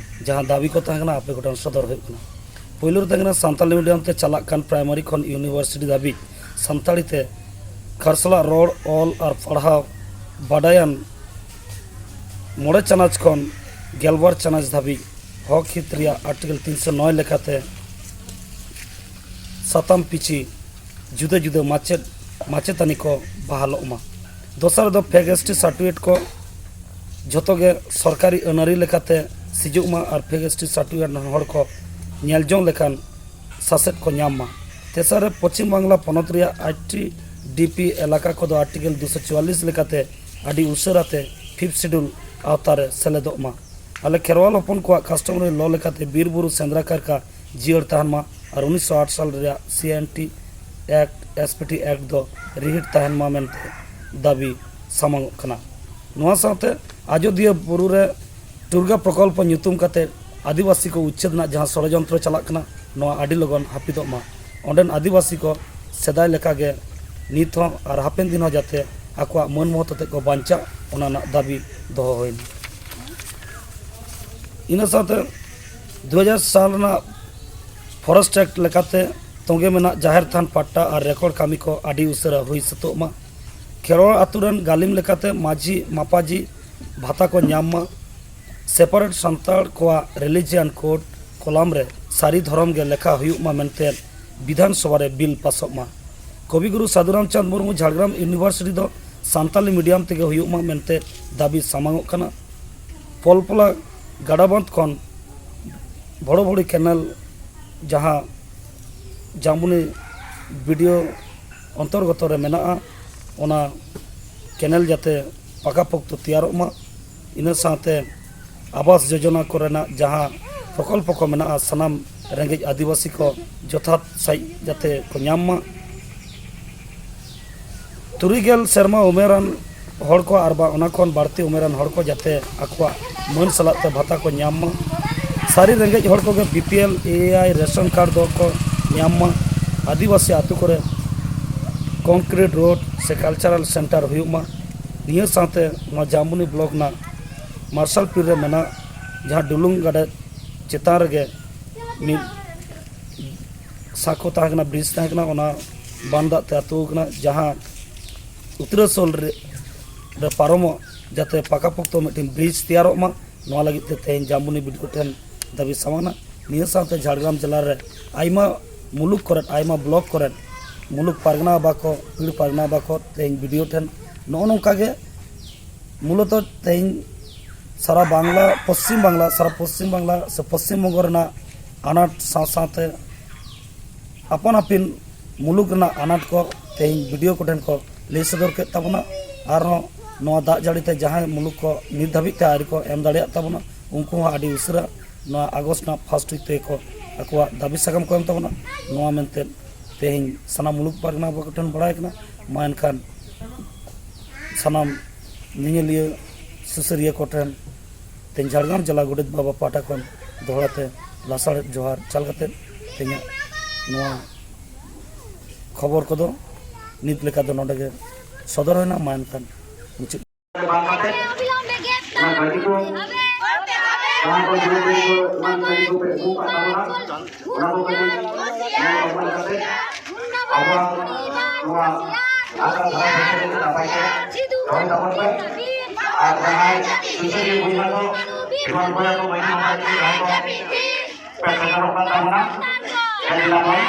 ᱡᱟᱦᱟᱸ ᱫᱟᱹᱵᱤ ᱠᱚ ᱛᱟᱦᱮᱸ ᱠᱟᱱᱟ ᱟᱯᱮ ᱠᱚᱴᱷᱮᱱ ᱥᱚᱫᱚᱨ ᱦᱩᱭᱩᱜ ᱠᱟᱱᱟ᱾ ᱯᱳᱭᱞᱳ ᱨᱮ ᱛᱟᱦᱮᱸ ᱠᱟᱱᱟ ᱥᱟᱱᱛᱟᱞᱤ ᱢᱤᱰᱤᱭᱟᱢ ᱛᱮ ᱪᱟᱞᱟᱜ ᱠᱟᱱ ᱯᱨᱟᱭᱢᱟᱨᱤ ᱠᱷᱚᱱ ᱤᱭᱩᱱᱤᱵᱷᱟᱨᱥᱤᱴᱤ ᱫᱷᱟᱹᱵᱤᱡ ᱥᱟᱱᱛᱟᱲᱤ ᱛᱮ ᱠᱷᱟᱨᱥᱟᱞᱟᱜ ᱨᱚᱲ, ᱚᱞ ᱟᱨ ᱯᱟᱲᱦᱟᱣ ᱵᱟᱰᱟᱭᱟᱱ ᱢᱚᱬᱮ ᱪᱟᱱᱟᱪ ᱠᱷᱚᱱ ᱜᱮᱞᱵᱟᱨ ᱪᱟᱱᱟᱪ ᱫᱷᱟᱹᱵᱤᱡ ᱦᱚᱠ ᱦᱤᱛ ᱨᱮᱭᱟᱜ ᱟᱨᱴᱤᱠᱮᱞ ᱛᱤᱱᱥᱚ ᱱᱚᱭ ᱞᱮᱠᱟᱛᱮ ᱥᱟᱛᱟᱢ ᱯᱤᱪᱷᱤ ᱡᱩᱫᱟᱹ ᱡᱩᱫᱟᱹ ᱢᱟᱪᱮᱫ ᱢᱟᱪᱮᱛᱟᱹᱱᱤ ᱠᱚ ᱵᱟᱦᱟᱞᱚᱜ ᱢᱟ᱾ ᱫᱚᱥᱟᱨ ᱫᱚ ᱯᱷᱮᱠ ᱮᱥ ᱴᱤ ᱥᱟᱨᱴᱤᱯᱷᱤᱠᱮᱴ ᱠᱚ ᱡᱷᱚᱛᱚ ᱜᱮ ᱥᱚᱨᱠᱟᱨᱤ ᱟᱹᱱ ᱟᱹᱨᱤ ᱞᱮᱠᱟᱛᱮ ᱥᱤᱡᱩᱜ ᱢᱟ ᱟᱨ ᱯᱷᱮᱠ ᱮᱥ ᱴᱤ ᱥᱟᱨᱴᱤᱯᱷᱤᱠᱮᱴ ᱦᱚᱲ ᱠᱚ ᱧᱮᱞ ᱡᱚᱝ ᱞᱮᱠᱟᱱ ᱥᱟᱥᱮᱛ ᱠᱚ ᱧᱟᱢ ᱢᱟ᱾ ᱛᱮᱥᱟᱨ ᱨᱮ ᱯᱚᱪᱷᱤᱢ ᱵᱟᱝᱞᱟ ᱯᱚᱱᱚᱛ ᱨᱮᱭᱟᱜ ᱟᱭ ᱴᱤ ᱰᱤ ᱯᱤ ᱮᱞᱟᱠᱟ ᱠᱚᱫᱚ ᱟᱨᱴᱤᱠᱮᱞ ᱫᱩᱥᱚ ᱪᱩᱣᱟᱞᱞᱤᱥ ᱞᱮᱠᱟᱛᱮ ᱟᱹᱰᱤ ᱩᱥᱟᱹᱨᱟ ᱛᱮ ᱯᱷᱤᱯᱛᱷ ᱥᱤᱰᱩᱞ ᱟᱣᱛᱟ ᱨᱮ ᱥᱮᱞᱮᱫᱚᱜ ᱢᱟ᱾ ᱟᱞᱮ ᱠᱷᱮᱨᱣᱟᱞ ᱦᱚᱯᱚᱱ ᱠᱚᱣᱟᱜ ᱠᱟᱥᱴᱚᱢᱟᱨᱤ ᱞᱚ ᱞᱮᱠᱟᱛᱮ ᱵᱤᱨ ᱵᱩᱨᱩ ᱥᱮᱸᱫᱽᱨᱟ ᱠᱟᱨᱠᱟ ᱡᱤᱭᱟᱹᱲ ᱛᱟᱦᱮᱱ ᱢᱟ ᱟᱨ ᱩᱱᱤᱥᱥᱚ ᱟᱴ ᱥᱟᱞ ᱨᱮᱭᱟᱜ C N T act, S P T act ᱫᱚ ᱨᱤᱦᱤᱴ ᱛᱟᱦᱮᱱ ᱢᱟ ᱢᱮᱱᱛᱮ ᱫᱟᱹᱵᱤ ᱥᱟᱢᱟᱝᱚᱜ ᱠᱟᱱᱟ᱾ ᱱᱚᱣᱟ ᱥᱟᱶᱛᱮ ᱟᱡᱳᱫᱤᱭᱟᱹ ᱵᱩᱨᱩ ᱨᱮ ᱴᱩᱨᱜᱟ ᱯᱨᱚᱠᱚᱞᱯᱚ ᱧᱩᱛᱩᱢ ᱠᱟᱛᱮ ᱟᱹᱫᱤᱵᱟᱹᱥᱤ ᱠᱚ ᱩᱪᱷᱮᱫ ᱨᱮᱱᱟᱜ ᱡᱟᱦᱟᱸ ᱥᱚᱲᱚᱡᱚᱱᱛᱨᱚ ᱪᱟᱞᱟᱜ ᱠᱟᱱᱟ, ᱱᱚᱣᱟ ᱟᱹᱰᱤ ᱞᱚᱜᱚᱱ ᱦᱟᱹᱯᱤᱫᱚᱜ ᱢᱟ᱾ ᱚᱸᱰᱮᱱ ᱟᱹᱫᱤᱵᱟᱹᱥᱤ ᱠᱚ ᱥᱮᱫᱟᱭ ᱞᱮᱠᱟᱜᱮ ᱱᱤᱛ ᱦᱚᱸ ᱟᱨ ᱦᱟᱯᱮᱱ ᱫᱤᱱ ᱦᱚᱸ ᱡᱟᱛᱮ ᱟᱠᱚᱣᱟᱜ ᱢᱟᱹᱱ ᱢᱚᱦᱚᱛ ᱟᱛᱮ ᱠᱚ ᱵᱟᱧᱪᱟᱜ, ᱚᱱᱟ ᱨᱮᱱᱟᱜ ᱫᱟᱹᱵᱤ ᱫᱚᱦᱚ ᱦᱩᱭᱱᱟ᱾ ᱤᱱᱟᱹ ᱥᱟᱶᱛᱮ ᱫᱩ ᱦᱟᱡᱟᱨ ᱥᱟᱞ ᱨᱮᱱᱟᱜ ᱯᱷᱚᱨᱮᱥᱴ ᱮᱠᱴ ᱞᱮᱠᱟᱛᱮ ᱛᱚᱸᱜᱮ ᱢᱮᱱᱟᱜ ᱡᱟᱦᱮᱨ ᱛᱷᱟᱱ ᱯᱟᱴᱴᱟ ᱟᱨ ᱨᱮᱠᱚᱨᱰ ᱠᱟᱹᱢᱤ ᱠᱚ ᱟᱹᱰᱤ ᱩᱥᱟᱹᱨᱟ ᱦᱩᱭ ᱥᱟᱹᱛᱚᱜ ᱢᱟ᱾ ᱠᱷᱮᱨᱣᱟᱲ ᱟᱛᱳ ᱨᱮᱱ ᱜᱟᱹᱞᱤᱢ ᱞᱮᱠᱟᱛᱮ ᱢᱟᱹᱡᱷᱤ ᱢᱟᱯᱟᱡᱤ ᱵᱷᱟᱛᱟ ᱠᱚ ᱧᱟᱢ ᱢᱟ᱾ ᱥᱮᱯᱟᱨᱮᱴ ᱥᱟᱱᱛᱟᱲ ᱠᱚᱣᱟᱜ ᱨᱤᱞᱤᱡᱤᱭᱟᱱ ᱠᱳᱰ ᱠᱚᱞᱟᱢ ᱨᱮ ᱥᱟᱹᱨᱤ ᱫᱷᱚᱨᱚᱢ ᱜᱮ ᱞᱮᱠᱷᱟ ᱦᱩᱭᱩᱜ ᱢᱟ ᱢᱮᱱᱛᱮ ᱵᱤᱫᱷᱟᱱ ᱥᱚᱵᱷᱟ ᱨᱮ ᱵᱤᱞ ᱯᱟᱥᱚᱜ ᱢᱟ᱾ ᱠᱚᱵᱤᱜᱩᱨᱩ ᱥᱟᱹᱫᱷᱩ ᱨᱟᱢᱪᱟᱸᱫᱽ ᱢᱩᱨᱢᱩ ᱡᱷᱟᱲᱜᱨᱟᱢ ᱤᱭᱩᱱᱤᱵᱷᱟᱨᱥᱤᱴᱤ ᱫᱚ ᱥᱟᱱᱛᱟᱞᱤ ᱢᱤᱰᱤᱭᱟᱢ ᱛᱮᱜᱮ ᱦᱩᱭᱩᱜ ᱢᱟ ᱢᱮᱱᱛᱮ ᱫᱟᱹᱵᱤ ᱥᱟᱢᱟᱝᱚᱜ ᱠᱟᱱᱟ᱾ ᱯᱚᱞᱯᱚᱞᱟ ᱜᱟᱰᱟ ᱵᱟᱸᱫᱷ ᱠᱷᱚᱱ ᱵᱷᱚᱲᱚᱵᱷᱚᱲᱤ ᱠᱮᱱᱮᱞ, ᱡᱟᱦᱟᱸ ᱡᱟᱢᱵᱩᱱᱤ ᱵᱤ ᱰᱤ ᱳ ᱚᱱᱛᱚᱨᱜᱚᱛᱚ ᱨᱮ ᱢᱮᱱᱟᱜᱼᱟ, ᱚᱱᱟ ᱠᱮᱱᱮᱞ ᱡᱟᱛᱮ ᱯᱟᱠᱟᱯᱳᱠᱛᱚ ᱛᱮᱭᱟᱨᱚᱜ ᱢᱟ᱾ ᱤᱱᱟᱹ ᱥᱟᱶᱛᱮ ᱟᱵᱟᱥ ᱡᱳᱡᱚᱱᱟ ᱠᱚᱨᱮᱱᱟᱜ ᱡᱟᱦᱟᱸ ᱯᱨᱚᱠᱚᱞᱯᱚ ᱠᱚ ᱢᱮᱱᱟᱜᱼᱟ, ᱥᱟᱱᱟᱢ ᱨᱮᱸᱜᱮᱡ ᱟᱹᱫᱤᱵᱟᱹᱥᱤ ᱠᱚ ᱡᱚᱛᱷᱟᱛ ᱥᱟᱺᱦᱤᱡ ᱡᱟᱛᱮ ᱠᱚ ᱧᱟᱢ ᱢᱟ᱾ ᱛᱩᱨᱩᱭ ᱜᱮᱞ ᱥᱮᱨᱢᱟ ᱩᱢᱮᱨᱟᱱ ᱦᱚᱲ ᱠᱚ ᱟᱨ ᱵᱟᱝ ᱚᱱᱟ ᱠᱷᱚᱱ ᱵᱟᱹᱲᱛᱤ ᱩᱢᱮᱨᱟᱱ ᱦᱚᱲ ᱠᱚ ᱡᱟᱛᱮ ᱟᱠᱚᱣᱟᱜ ᱢᱟᱹᱱ ᱥᱟᱞᱟᱜ ᱛᱮ ᱵᱷᱟᱛᱟ ᱠᱚ ᱧᱟᱢ ᱢᱟ᱾ ᱥᱟᱹᱨᱤ ᱨᱮᱸᱜᱮᱡ ᱦᱚᱲ ᱠᱚᱜᱮ ᱵᱤ ᱯᱤ ᱮᱞ, ᱮ ᱮ ᱟᱭ ᱨᱮᱥᱚᱱ ᱠᱟᱨᱰ ᱫᱚᱠᱚ ᱧᱟᱢ ᱢᱟ᱾ ᱟᱹᱫᱤᱵᱟᱹᱥᱤ ᱟᱹᱛᱩ ᱠᱚᱨᱮ ᱠᱚᱱᱠᱨᱤᱴ ᱨᱳᱰ ᱥᱮ ᱠᱟᱞᱪᱟᱨᱟᱞ ᱥᱮᱱᱴᱟᱨ ᱦᱩᱭᱩᱜ ᱢᱟ᱾ ᱱᱤᱭᱟᱹ ᱥᱟᱶᱛᱮ ᱱᱚᱣᱟ ᱡᱟᱢᱵᱩᱱᱤ ᱵᱞᱚᱠ ᱨᱮᱱᱟᱜ ᱢᱟᱨᱥᱟᱞ ᱯᱤᱨ ᱨᱮ ᱢᱮᱱᱟᱜ ᱡᱟᱦᱟᱸ ᱰᱩᱞᱩᱝ ᱜᱟᱰᱟ ᱪᱮᱛᱟᱱ ᱨᱮᱜᱮ ᱢᱤᱫ ᱥᱟᱸᱠᱚ ᱛᱟᱦᱮᱸ ᱠᱟᱱᱟ, ᱵᱨᱤᱡᱽ ᱛᱟᱦᱮᱸ ᱠᱟᱱᱟ, ᱚᱱᱟ ᱵᱟᱱ ᱫᱟᱜ ᱛᱮ ᱟᱹᱛᱩ ᱠᱟᱱᱟ, ᱡᱟᱦᱟᱸ ᱩᱛᱨᱟᱹᱥᱳᱞ ᱨᱮ, ᱨᱮ ᱯᱟᱨᱚᱢᱚᱜ, ᱡᱟᱛᱮ ᱯᱟᱠᱟᱯᱚᱠᱛᱚ ᱢᱤᱫᱴᱮᱱ ᱵᱨᱤᱡᱽ ᱛᱮᱭᱟᱨᱚᱜ ᱢᱟ, ᱱᱚᱣᱟ ᱞᱟᱹᱜᱤᱫ ᱛᱮ ᱛᱮᱦᱮᱧ ᱡᱟᱢᱵᱩᱱᱤ ᱵᱤᱰᱤᱭᱳ ᱴᱷᱮᱱ ᱫᱟᱹᱵᱤ ᱥᱟᱢᱟᱝᱱᱟ᱾ ᱱᱤᱭᱟᱹ ᱥᱟᱶᱛᱮ ᱡᱷᱟᱲᱜᱨᱟᱢ ᱡᱮᱞᱟ ᱨᱮ ᱟᱭᱢᱟ ᱢᱩᱞᱩᱠ ᱠᱚᱨᱮ, ᱟᱭᱢᱟ ᱵᱞᱚᱠ ᱠᱚᱨᱮ, ᱢᱩᱞᱩᱠ ᱯᱟᱨᱜᱟᱱᱟ ᱵᱟᱠᱚ, ᱯᱤᱲ ᱯᱟᱨᱜᱟᱱᱟ ᱵᱟᱠᱚ ᱛᱮᱦᱮᱧ ᱵᱤᱰᱤᱭᱳ ᱴᱷᱮᱱ ᱱᱚᱜᱼᱚ ᱱᱚᱝᱠᱟ ᱜᱮ ᱢᱩᱞᱚᱛᱚ ᱛᱮᱦᱮᱧ ᱥᱟᱨᱟ ᱵᱟᱝᱞᱟ, ᱯᱚᱥᱪᱤᱢ ᱵᱟᱝᱞᱟ, ᱥᱟᱨᱟ ᱯᱚᱥᱪᱤᱢ ᱵᱟᱝᱞᱟ ᱥᱮ ᱯᱚᱥᱪᱤᱢ ᱵᱚᱝᱜᱚ ᱨᱮᱱᱟᱜ ᱟᱱᱟᱴ ᱥᱟᱶ ᱥᱟᱶᱛᱮ ᱟᱯᱟᱱ ᱟᱹᱯᱤᱱ ᱢᱩᱞᱩᱠ ᱨᱮᱱᱟᱜ ᱟᱱᱟᱴ ᱠᱚ ᱛᱮᱦᱮᱧ ᱵᱤᱰᱤᱭᱳ ᱠᱚᱴᱷᱮᱱ ᱠᱚ ᱞᱟᱹᱭ ᱥᱚᱫᱚᱨ ᱠᱮᱫ ᱛᱟᱵᱚᱱᱟ᱾ ᱟᱨᱦᱚᱸ ᱱᱚᱣᱟ ᱫᱟᱜ ᱡᱟᱹᱲᱤ ᱛᱮ ᱡᱟᱦᱟᱸᱭ ᱢᱩᱞᱩᱠ ᱠᱚ ᱱᱤᱛ ᱫᱷᱟᱹᱵᱤᱡ ᱛᱮ ᱟᱹᱣᱨᱤ ᱠᱚ ᱮᱢ ᱫᱟᱲᱮᱭᱟᱜ ᱛᱟᱵᱚᱱᱟ, ᱩᱱᱠᱩ ᱦᱚᱸ ᱟᱹᱰᱤ ᱩᱥᱟᱹᱨᱟ ᱱᱚᱣᱟ ᱟᱜᱚᱥᱴ ᱨᱮᱱᱟᱜ ᱯᱷᱟᱥᱴ ᱣᱤᱠ ᱛᱮᱜᱮ ᱠᱚ ᱟᱠᱚᱣᱟᱜ ᱫᱟᱹᱵᱤ ᱥᱟᱠᱟᱢ ᱠᱚ ᱮᱢ ᱛᱟᱵᱚᱱᱟ᱾ ᱱᱚᱣᱟ ᱢᱮᱱᱛᱮ ᱛᱮᱦᱮᱧ ᱥᱟᱱᱟᱢ ᱢᱩᱞᱩᱠ ᱯᱟᱨᱜᱟᱱᱟ ᱵᱟᱠᱚ ᱴᱷᱮᱱ ᱵᱟᱲᱟᱭ ᱠᱟᱱᱟ᱾ ᱢᱟ ᱮᱱᱠᱷᱟᱱ ᱥᱟᱱᱟᱢ ᱧᱮᱧᱮᱞᱤᱭᱟᱹ, ᱥᱩᱥᱟᱹᱨᱤᱭᱟᱹ ᱠᱚᱴᱷᱮᱱ ᱛᱮᱦᱮᱧ ᱡᱷᱟᱲᱜᱨᱟᱢ ᱡᱮᱞᱟ ᱜᱚᱰᱮᱛ ᱵᱟᱵᱟ ᱯᱟᱦᱴᱟ ᱠᱷᱚᱱ ᱫᱚᱦᱲᱟ ᱛᱮ ᱞᱟᱥᱟᱲᱦᱮᱫ ᱡᱚᱦᱟᱨ ᱪᱟᱞ ᱠᱟᱛᱮ ᱛᱮᱦᱮᱧᱟᱜ ᱱᱚᱣᱟ ᱠᱷᱚᱵᱚᱨ ᱠᱚᱫᱚ ᱱᱤᱛ ᱞᱮᱠᱟ ᱫᱚ ᱱᱚᱰᱮ ᱜᱮ ᱥᱚᱫᱚᱨ ᱦᱩᱭᱱᱟ᱾ ᱢᱟ ᱮᱱᱠᱷᱟᱱ ᱢᱩᱪᱟᱹᱫ᱾ ᱵᱟᱝ ᱠᱟᱛᱮ ᱚᱱᱟ ᱜᱟᱹᱰᱤ ᱠᱚ, ᱡᱟᱦᱟᱸ ᱠᱚ ᱡᱩᱲᱟᱹ ᱜᱟᱹᱰᱤ ᱠᱚ, ᱮᱢᱟᱱ ᱜᱟᱹᱰᱤ ᱠᱚ ᱯᱮ ᱟᱹᱜᱩ ᱠᱟᱜ ᱛᱟᱵᱚᱱᱟ, ᱚᱱᱟ ᱠᱚ ᱠᱟᱹᱴᱤᱡ ᱧᱮᱞ ᱵᱟᱲᱟ ᱠᱟᱛᱮ ᱟᱵᱚᱣᱟᱜ ᱱᱚᱣᱟ ᱟᱥᱟ ᱫᱷᱟᱨᱟ ᱵᱮᱥ ᱛᱮ ᱱᱟᱯᱟᱭ ᱛᱮ ᱨᱚᱦᱚᱭ ᱛᱟᱵᱚᱱ ᱯᱮ᱾ ᱟᱨ ᱡᱟᱦᱟᱸᱭ ᱥᱩᱥᱟᱹᱨᱤᱭᱟᱹ ᱵᱚᱭᱦᱟ ᱠᱚ, ᱮᱢᱟᱱ ᱵᱚᱭᱦᱟ ᱠᱚ, ᱢᱟᱹᱡᱷᱤ ᱢᱟᱯᱟᱡᱤ ᱠᱚ ᱡᱟᱦᱟᱸᱭ ᱠᱚ ᱯᱮ ᱥᱮᱴᱮᱨᱚᱜ ᱠᱟᱱ ᱛᱟᱵᱚᱱᱟ, ᱡᱟᱦᱟᱸ ᱡᱮᱞᱟ ᱠᱷᱚᱱ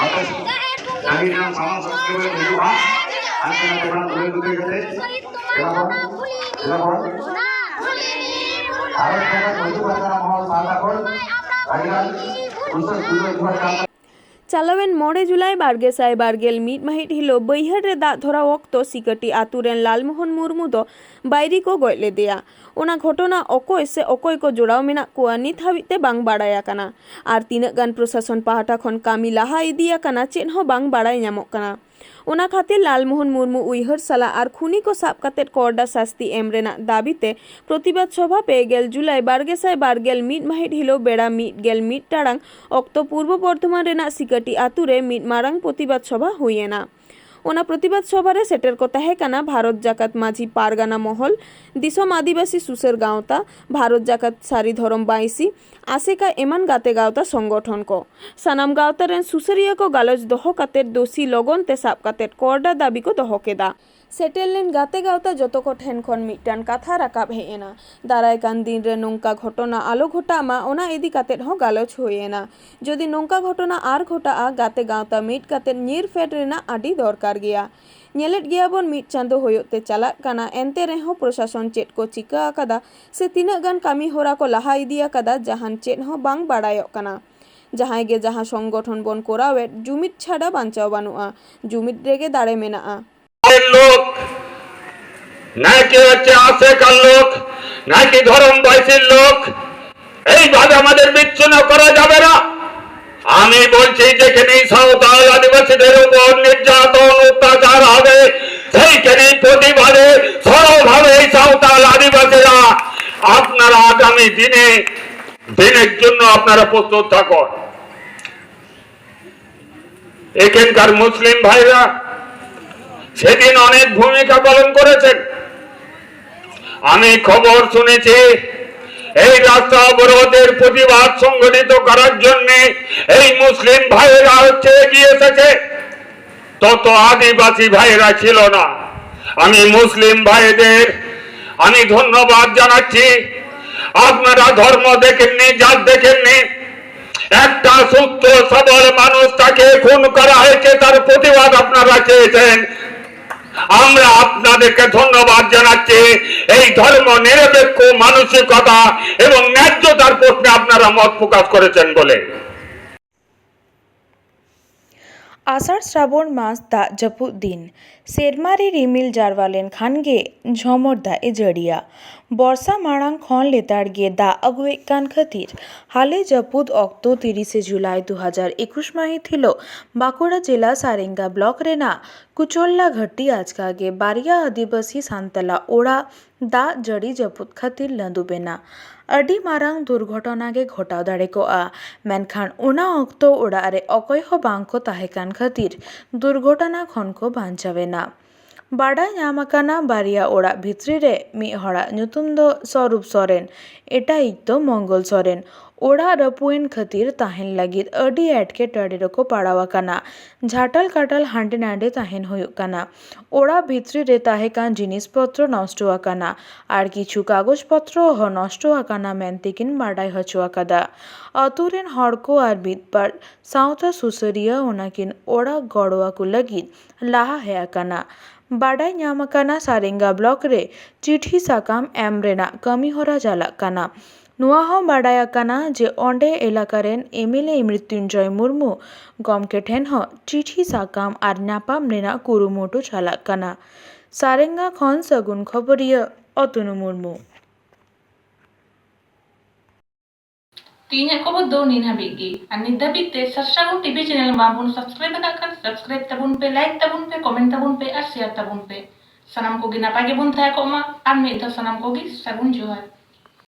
ᱟᱯᱮ ᱠᱟᱹᱢᱤ ᱨᱮᱱᱟᱜ ᱥᱟᱢᱟᱝ ᱥᱮᱫ ᱠᱚ ᱦᱤᱡᱩᱜᱼᱟ, ᱦᱟᱱᱛᱮ ᱱᱟᱛᱮ ᱠᱷᱚᱱ ᱩᱞᱟᱹᱭ ᱜᱩᱞᱟᱹᱭ ᱠᱟᱛᱮ ᱡᱮᱞᱟ ᱠᱷᱚᱱ, ᱡᱮᱞᱟ ᱠᱷᱚᱱ ᱵᱷᱟᱨᱚᱛ ᱥᱚᱨᱠᱟᱨ ᱢᱚᱡᱩᱨ ᱵᱟᱪᱷᱱᱟᱣ ᱢᱚᱦᱚᱞ ᱯᱟᱦᱴᱟ ᱠᱷᱚᱱ ᱟᱹᱰᱤᱜᱟᱱ ᱩᱥᱟᱹᱨ ᱩᱥᱟᱹᱨ ᱡᱚᱦᱟᱨ ᱪᱟᱞ ᱪᱟᱞᱟᱣᱮᱱ ᱢᱚᱬᱮ ᱡᱩᱞᱟᱭ ᱵᱟᱨ ᱜᱮᱥᱟᱭ ᱵᱟᱨ ᱜᱮᱞ ᱢᱤᱫ ᱢᱟᱹᱦᱤᱛ ᱦᱤᱞᱳᱜ ᱵᱟᱹᱭᱦᱟᱹᱲ ᱨᱮ ᱫᱟᱜ ᱫᱷᱚᱨᱟᱣ ᱚᱠᱛᱚ ᱥᱤᱠᱟᱹᱴᱤ ᱟᱛᱳ ᱨᱮᱱ ᱞᱟᱞᱢᱳᱦᱚᱱ ᱢᱩᱨᱢᱩ ᱫᱚ ᱵᱟᱹᱭᱨᱤ ᱠᱚ ᱜᱚᱡ ᱞᱮᱫᱮᱭᱟ᱾ ᱚᱱᱟ ᱜᱷᱚᱴᱚᱱᱟ ᱚᱠᱚᱭ ᱥᱮ ᱚᱠᱚᱭ ᱠᱚ ᱡᱚᱲᱟᱣ ᱢᱮᱱᱟᱜ ᱠᱚᱣᱟ, ᱱᱤᱛ ᱦᱟᱹᱵᱤᱡ ᱛᱮ ᱵᱟᱝ ᱵᱟᱲᱟᱭ ᱟᱠᱟᱱᱟ᱾ ᱟᱨ ᱛᱤᱱᱟᱹᱜ ᱜᱟᱱ ᱯᱨᱚᱥᱟᱥᱚᱱ ᱯᱟᱦᱴᱟ ᱠᱷᱚᱱ ᱠᱟᱹᱢᱤ ᱞᱟᱦᱟ ᱤᱫᱤ ᱟᱠᱟᱱᱟ, ᱪᱮᱫ ᱦᱚᱸ ᱵᱟᱝ ᱵᱟᱲᱟᱭ ᱧᱟᱢᱚᱜ ᱠᱟᱱᱟ᱾ ᱚᱱᱟ ᱠᱷᱟᱹᱛᱤᱨ ᱞᱟᱞᱢᱳᱦᱚᱱ ᱢᱩᱨᱢᱩ ᱩᱭᱦᱟᱹᱨ ᱥᱟᱞᱟᱜ ᱟᱨ ᱠᱷᱩᱱᱤ ᱠᱚ ᱥᱟᱵ ᱠᱟᱛᱮ ᱠᱚᱰᱟ ᱥᱟᱥᱛᱤ ᱮᱢ ᱨᱮᱱᱟᱜ ᱫᱟᱹᱵᱤ ᱛᱮ ᱯᱨᱚᱛᱤᱵᱟᱫ ᱥᱚᱵᱷᱟ ᱯᱮ ᱜᱮᱞ ᱡᱩᱞᱟᱭ ᱵᱟᱨ ᱜᱮᱥᱟᱭ ᱵᱟᱨ ᱜᱮᱞ ᱢᱤᱫ ᱢᱟᱹᱦᱤᱛ ᱦᱤᱞᱳᱜ ᱵᱮᱲᱟ ᱢᱤᱫ ᱜᱮᱞ ᱢᱤᱫ ᱴᱟᱲᱟᱝ ᱚᱠᱛᱚ ᱯᱩᱨᱵᱚ ᱵᱚᱨᱫᱷᱚᱢᱟᱱ ᱨᱮᱱᱟᱜ ᱥᱤᱠᱟᱹᱴᱤ ᱟᱛᱳ ᱨᱮ ᱢᱤᱫ ᱢᱟᱨᱟᱝ ᱯᱨᱚᱛᱤᱵᱟᱫ ᱥᱚᱵᱷᱟ ᱦᱩᱭ ᱮᱱᱟ᱾ ᱚᱱᱟ ᱯᱨᱚᱛᱤᱵᱟᱫ ᱥᱚᱵᱷᱟ ᱨᱮ ᱥᱮᱴᱮᱨ ᱠᱚ ᱛᱟᱦᱮᱸ ᱠᱟᱱᱟ ᱵᱷᱟᱨᱚᱛ ᱡᱟᱠᱟᱛ ᱢᱟᱹᱡᱷᱤ ᱯᱟᱨᱜᱟᱱᱟ ᱢᱚᱦᱚᱞ, ᱫᱤᱥᱚᱢ ᱟᱹᱫᱤᱵᱟᱹᱥᱤ ᱥᱩᱥᱟᱹᱨ ᱜᱟᱶᱛᱟ, ᱵᱷᱟᱨᱚᱛ ᱡᱟᱠᱟᱛ ᱥᱟᱹᱨᱤ ᱫᱷᱚᱨᱚᱢ ᱵᱟᱹᱭᱥᱤ, ᱟᱥᱮᱠᱟ ᱮᱢᱟᱱ ᱜᱟᱛᱮ ᱜᱟᱶᱛᱟ ᱥᱚᱝᱜᱚᱴᱷᱚᱱ ᱠᱚ᱾ ᱥᱟᱱᱟᱢ ᱜᱟᱶᱛᱟ ᱨᱮᱱ ᱥᱩᱥᱟᱹᱨᱤᱭᱟᱹ ᱠᱚ ᱜᱟᱞᱚᱪ ᱫᱚᱦᱚ ᱠᱟᱛᱮ ᱫᱳᱥᱤ ᱞᱚᱜᱚᱱ ᱛᱮ ᱥᱟᱵ ᱠᱟᱛᱮ ᱠᱚᱨᱰᱟ ᱫᱟᱹᱵᱤ ᱠᱚ ᱫᱚᱦᱚ ᱠᱮᱫᱟ᱾ ᱥᱮᱴᱮᱨ ᱞᱮᱱ ᱜᱟᱛᱮ ᱜᱟᱶᱛᱟ ᱡᱚᱛᱚ ᱠᱚ ᱴᱷᱮᱱ ᱠᱷᱚᱱ ᱢᱤᱫᱴᱟᱝ ᱠᱟᱛᱷᱟ ᱨᱟᱠᱟᱵ ᱦᱮᱡ ᱮᱱᱟ, ᱫᱟᱨᱟᱭ ᱠᱟᱱ ᱫᱤᱱ ᱨᱮ ᱱᱚᱝᱠᱟ ᱜᱷᱚᱴᱚᱱᱟ ᱟᱞᱚ ᱜᱷᱚᱴᱟᱜ ᱢᱟ, ᱚᱱᱟ ᱤᱫᱤ ᱠᱟᱛᱮ ᱦᱚᱸ ᱜᱟᱞᱚᱪ ᱦᱩᱭ ᱮᱱᱟ᱾ ᱡᱩᱫᱤ ᱱᱚᱝᱠᱟ ᱜᱷᱚᱴᱚᱱᱟ ᱟᱨ ᱜᱷᱚᱴᱟᱜᱼᱟ, ᱜᱟᱛᱮ ᱜᱟᱶᱛᱟ ᱢᱤᱫ ᱠᱟᱛᱮ ᱧᱤᱨ ᱯᱷᱮᱰ ᱨᱮᱱᱟᱜ ᱟᱹᱰᱤ ᱫᱚᱨᱠᱟᱨ ᱜᱮᱭᱟ᱾ ᱧᱮᱞᱮᱫ ᱜᱮᱭᱟ ᱵᱚᱱ ᱢᱤᱫ ᱪᱟᱸᱫᱚ ᱦᱩᱭᱩᱜ ᱛᱮ ᱪᱟᱞᱟᱜ ᱠᱟᱱᱟ, ᱮᱱᱛᱮ ᱨᱮᱦᱚᱸ ᱯᱨᱚᱥᱟᱥᱚᱱ ᱪᱮᱫ ᱠᱚ ᱪᱤᱠᱟᱹ ᱟᱠᱟᱫᱟ ᱥᱮ ᱛᱤᱱᱟᱹᱜ ᱜᱟᱱ ᱠᱟᱹᱢᱤ ᱦᱚᱨᱟ ᱠᱚ ᱞᱟᱦᱟ ᱤᱫᱤ ᱟᱠᱟᱫᱟ, ᱡᱟᱦᱟᱱ ᱪᱮᱫ ᱦᱚᱸ ᱵᱟᱝ ᱵᱟᱲᱟᱭᱚᱜ ᱠᱟᱱᱟ᱾ ᱡᱟᱦᱟᱸᱭ ᱜᱮ ᱡᱟᱦᱟᱸ ᱥᱚᱝᱜᱚᱴᱷᱚᱱ ᱵᱚᱱ ᱠᱚᱨᱟᱣᱮᱫ, ᱡᱩᱢᱤᱫ ᱪᱷᱟᱰᱟ ᱵᱟᱧᱪᱟᱣ ᱵᱟᱹᱱᱩᱜᱼᱟ, ᱡᱩᱢᱤᱫ ᱨᱮᱜᱮ ᱫᱟᱲᱮ ᱢᱮᱱᱟᱜᱼᱟ᱾ লোক, নাকি হচ্ছে আশেকার লোক, নাকি ধর্ম বাইসির লোক, এইভাবে আমাদের বিচ্ছিন্ন করা যাবে না। আমি বলছি, যেখানে সাঁওতাল আদিবাসীদের উপর নির্যাতন অত্যাচার হবে, সেইখানে প্রতিবাদে সরবভাবে এই সাঁওতাল আদিবাসীরা আপনারা আগামী দিনে দিনের জন্য আপনারা প্রস্তুত থাকুন। এখানকার মুসলিম ভাইরা সেদিন অনেক ভূমিকা পালন করেছেন। আমি খবর শুনেছি, এই রাস্তা অবরোধের প্রতিবাদ সংগঠিত করার জন্য এই মুসলিম ভাইরা হচ্ছে এগিয়ে এসেছে। তত আদিবাসী ভাইরা ছিল না। আমি মুসলিম ভাইদের আমি ধন্যবাদ জানাচ্ছি। আপনারা ধর্ম দেখেননি, জাত দেখেননি, একটা সুস্থ সবল মানুষ, তাকে খুন করা হয়েছে, তার প্রতিবাদ আপনারা চেয়েছেন। আমরা আপনাদেরকে ধন্যবাদ জানাচ্ছি এই ধর্ম নিরপেক্ষ মানসিকতা এবং ন্যায্যতার প্রশ্নে আপনারা মত প্রকাশ করেছেন বলে। ᱟᱥᱟᱲ ᱥᱨᱟᱵᱚᱱ ᱢᱟᱥ ᱫᱟᱜ ᱡᱟᱹᱯᱩᱫ ᱫᱤᱱ᱾ ᱥᱮᱨᱢᱟ ᱨᱮ ᱨᱤᱢᱤᱞ ᱡᱟᱨᱣᱟ ᱞᱮᱱᱠᱷᱟᱱ ᱜᱮ ᱡᱷᱚᱢᱚᱨ ᱫᱟᱜ ᱮ ᱡᱟᱹᱲᱤᱭᱟ᱾ ᱵᱚᱨᱥᱟ ᱢᱟᱲᱟᱝ ᱠᱷᱚᱱ ᱞᱮᱛᱟᱲ ᱜᱮ ᱫᱟᱜ ᱟᱹᱜᱩᱭᱮᱫ ᱠᱟᱱ ᱠᱷᱟᱹᱛᱤᱨ ᱦᱟᱞᱮ ᱡᱟᱹᱯᱩᱫ ᱚᱠᱛᱚ ᱛᱤᱨᱤᱥᱮ ᱡᱩᱞᱟᱭ ᱫᱩ ᱦᱟᱡᱟᱨ ᱮᱠᱩᱥ ᱢᱟᱹᱦᱤᱛ ᱦᱤᱞᱳᱜ ᱵᱟᱸᱠᱩᱲᱟ ᱡᱮᱞᱟ ᱥᱟᱨᱮᱝᱜᱟ ᱵᱞᱚᱠ ᱨᱮᱱᱟᱜ ᱠᱩᱪᱚᱞᱞᱟ ᱜᱷᱟᱹᱴᱤ ᱟᱪᱠᱟ ᱜᱮ ᱵᱟᱨᱭᱟ ᱟᱹᱫᱤᱵᱟᱹᱥᱤ ᱥᱟᱱᱛᱟᱞᱟ ᱚᱲᱟᱜ ᱫᱟᱜ ᱡᱟᱹᱲᱤ ᱡᱟᱹᱯᱩᱫ ᱠᱷᱟᱹᱛᱤᱨ ᱞᱟᱹᱫᱩᱵ ᱮᱱᱟ᱾ ᱟᱹᱰᱤ ᱢᱟᱨᱟᱝ ᱫᱩᱨᱜᱷᱚᱴᱚᱱᱟ ᱜᱮ ᱜᱷᱚᱴᱟᱣ ᱫᱟᱲᱮ ᱠᱚᱜᱼᱟ, ᱢᱮᱱᱠᱷᱟᱱ ᱚᱱᱟ ᱚᱠᱛᱚ ᱚᱲᱟᱜ ᱨᱮ ᱚᱠᱚᱭ ᱦᱚᱸ ᱵᱟᱝ ᱠᱚ ᱛᱟᱦᱮᱸ ᱠᱟᱱ ᱠᱷᱟᱹᱛᱤᱨ ᱫᱩᱨᱜᱷᱚᱴᱚᱱᱟ ᱠᱷᱚᱱ ᱠᱚ ᱵᱟᱧᱪᱟᱣ ᱮᱱᱟ᱾ ᱵᱟᱰᱟᱭ ᱧᱟᱢ ᱟᱠᱟᱱᱟ, ᱵᱟᱨᱭᱟ ᱚᱲᱟᱜ ᱵᱷᱤᱛᱨᱤ ᱨᱮ ᱢᱤᱫ ᱦᱚᱲᱟᱜ ᱧᱩᱛᱩᱢ ᱫᱚ ᱥᱚᱨᱩᱯ ᱥᱚᱨᱮᱱ, ᱮᱴᱟᱜᱤᱡ ᱫᱚ ᱢᱚᱝᱜᱚᱞ ᱥᱚᱨᱮᱱ᱾ ᱚᱲᱟᱜ ᱨᱟᱹᱯᱩᱫ ᱮᱱ ᱠᱷᱟᱹᱛᱤᱨ ᱛᱟᱦᱮᱱ ᱞᱟᱹᱜᱤᱫ ᱟᱹᱰᱤ ᱮᱴᱠᱮᱴᱚᱬᱮ ᱨᱮᱠᱚ ᱯᱟᱲᱟᱣ ᱟᱠᱟᱱᱟ᱾ ᱡᱷᱟᱴᱟᱞ ᱠᱟᱴᱟᱞ ᱦᱟᱸᱰᱮ ᱱᱟᱰᱮ ᱛᱟᱦᱮᱱ ᱦᱩᱭᱩᱜ ᱠᱟᱱᱟ᱾ ᱚᱲᱟᱜ ᱵᱷᱤᱛᱨᱤ ᱨᱮ ᱛᱟᱦᱮᱸ ᱠᱟᱱ ᱡᱤᱱᱤᱥ ᱯᱚᱛᱨᱚ ᱱᱚᱥᱴᱚ ᱟᱠᱟᱱᱟ ᱟᱨ ᱠᱤᱪᱷᱩ ᱠᱟᱜᱚᱡᱽ ᱯᱚᱛᱨᱚ ᱦᱚᱸ ᱱᱚᱥᱴᱚ ᱟᱠᱟᱱᱟ ᱢᱮᱱᱛᱮ ᱠᱤᱱ ᱵᱟᱰᱟᱭ ᱦᱚᱪᱚ ᱟᱠᱟᱫᱟ᱾ ᱟᱛᱳ ᱨᱮᱱ ᱦᱚᱲ ᱠᱚ ᱟᱨ ᱢᱤᱫ ᱵᱟᱨ ᱥᱟᱶᱛᱟ ᱥᱩᱥᱟᱹᱨᱤᱭᱟᱹ ᱚᱱᱟ ᱠᱤᱱ ᱚᱲᱟᱜ ᱜᱚᱲᱚ ᱟᱠᱚ ᱞᱟᱹᱜᱤᱫ ᱞᱟᱦᱟ ᱦᱮᱡ ᱟᱠᱟᱱᱟ᱾ ᱵᱟᱰᱟᱭ ᱧᱟᱢ ᱟᱠᱟᱱᱟ, ᱥᱟᱨᱮᱝᱜᱟ ᱵᱞᱚᱠ ᱨᱮ ᱪᱤᱴᱷᱤ ᱥᱟᱠᱟᱢ ᱮᱢ ᱨᱮᱱᱟᱜ ᱠᱟᱹᱢᱤ ᱦᱚᱨᱟ ᱪᱟᱞᱟᱜ ᱠᱟᱱᱟ᱾ ᱱᱚᱣᱟ ᱦᱚᱸ ᱵᱟᱰᱟᱭ ᱟᱠᱟᱱᱟ ᱡᱮ ᱚᱸᱰᱮ ᱮᱞᱟᱠᱟ ᱨᱮᱱ ᱮᱢᱮᱞᱮ ᱢᱨᱤᱛᱭᱩᱧᱡᱚᱭ ᱢᱩᱨᱢᱩ ᱜᱚᱢᱠᱮ ᱴᱷᱮᱱ ᱦᱚᱸ ᱪᱤᱴᱷᱤ ᱥᱟᱠᱟᱢ ᱟᱨ ᱧᱟᱯᱟᱢ ᱨᱮᱱᱟᱜ ᱠᱩᱨᱩᱢᱩᱴᱩ ᱪᱟᱞᱟᱜ ᱠᱟᱱᱟ᱾ ᱥᱟᱨᱮᱝᱜᱟ ᱠᱷᱚᱱ ᱥᱟᱹᱜᱩᱱ ᱠᱷᱚᱵᱚᱨᱤᱭᱟᱹ ᱚᱛᱱᱩ ᱢᱩᱨᱢᱩ᱾ ᱛᱮᱦᱮᱧᱟᱜ ᱠᱷᱚᱵᱚᱨ ᱫᱚ ᱱᱤᱱ ᱦᱟᱹᱵᱤᱡ ᱜᱮ᱾ ᱟᱨ ᱱᱤᱛ ᱫᱷᱟᱹᱵᱤᱡ ᱛᱮ ᱥᱟᱨᱥᱟᱜᱩᱱ ᱴᱤᱵᱷᱤ ᱪᱮᱱᱮᱞ ᱵᱟᱝᱵᱚᱱ ᱥᱟᱵᱥᱠᱨᱟᱭᱤᱵ ᱟᱠᱟᱫ ᱠᱷᱟᱱ, ᱥᱟᱵᱥᱠᱨᱟᱭᱤᱵ ᱛᱟᱵᱚᱱ ᱯᱮ, ᱞᱟᱭᱤᱠ ᱛᱟᱵᱚᱱ ᱯᱮ, ᱠᱚᱢᱮᱱᱴ ᱛᱟᱵᱚᱱ ᱯᱮ ᱟᱨ ᱥᱮᱭᱟᱨ ᱛᱟᱵᱚᱱ ᱯᱮ᱾ ᱥᱟᱱᱟᱢ ᱠᱚᱜᱮ ᱱᱟᱯᱟᱭ ᱜᱮᱵᱚᱱ ᱛᱟᱦᱮᱸ ᱠᱚᱜ ᱢᱟ᱾ ᱟᱨ ᱢᱤᱫ ᱫᱷᱟᱣ ᱥᱟᱱᱟᱢ ᱠᱚᱜᱮ ᱥᱟᱹᱜᱩᱱ ᱡᱚᱦᱟᱨ᱾